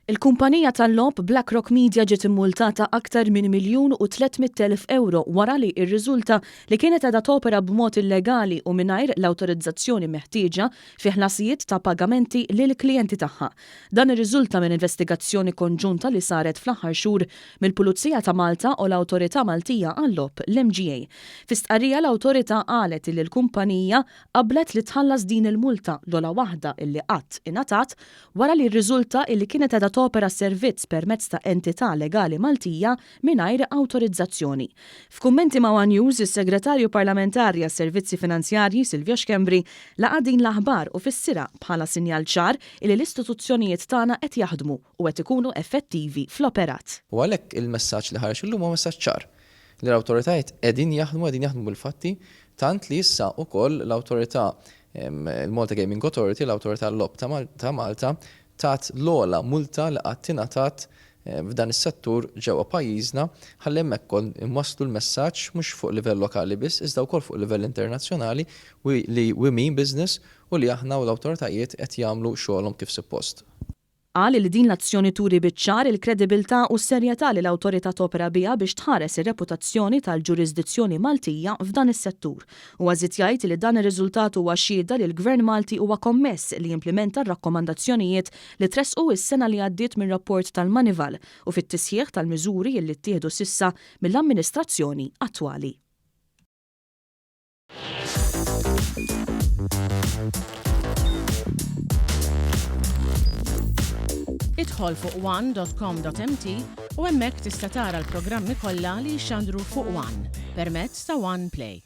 Il-kumpanija tal-logħob BlackRock Media ġiet immultata aktar minn 1,300,000 ewro wara li rriżulta li kienet qiegħda topera b'mod illegali u mingħajr l-awtorizzazzjoni meħtieġa fi ħlasijiet ta' pagamenti lill-klijenti tagħha. Dan irriżulta minn investigazzjoni konġunta li saret fl-aħħar xhur mill-Pulizija ta' Malta u l-Awtorità Maltija għal-Logħob, l-MGA. Fi stqarrija l-Awtorità qalet illi l-kumpanija qablet li tħallas din il-multa, l-ogħla waħda illi qatt ingħatat, wara li rriżulta illi kienet qiegħda topera servizz permezz ta' entità legali Maltija mingħajr awtorizzazzjoni. F'kummenti ma' one News, is-Segretarju Parlamentari għas-Servizzi Finanzjarji Silvio Schembri laqa' din l-aħbar u fissirha bħala sinjal ċar illi l-istituzzjonijiet tagħna qed jaħdmu u qed ikunu effettivi fl-operat. U għalhekk il-messaġġ li ħareġ illum huwa messaġġ ċar, li l-awtoritajiet qegħdin jaħdmu, qegħdin jaħdmu bil-fatti, tant li issa wkoll l-awtorità, il-Malta Gaming Authority, l-awtorità għal-logħob ta' Malta, tat l-ogħla multa li qatt ingħatat f'dan is-settur ġewwa pajjiżna ħalli hemmhekk ukoll inwasslu l-messaġġ mhux fuq livell lokali biss iżda wkoll fuq livell internazzjonali li we mean business u li aħna u l-awtoritajiet qed jagħmlu xogħolhom kif suppost. Qal li din l-azzjoni turi biċ-ċar il-kredibilità u s-serjetà li l-Awtorità topera biha biex tħares ir-reputazzjoni tal-ġurisdizzjoni Maltija f'dan is-settur. Huwa żied jgħid li dan ir-riżultat huwa xhieda li l-Gvern Malti huwa kommess li jimplimenta r-rakkomandazzjonijiet li tressqu s-sena li għaddiet mir-rapport tal-Moneyval u fit-tisħiħ tal-miżuri li ttieħdu s'issa mill-amministrazzjoni attwali. Idħol fuq one.com.mt u hemmhekk tista' tara l-programmi kollha li jixxandru fuq One permezz ta' One Play.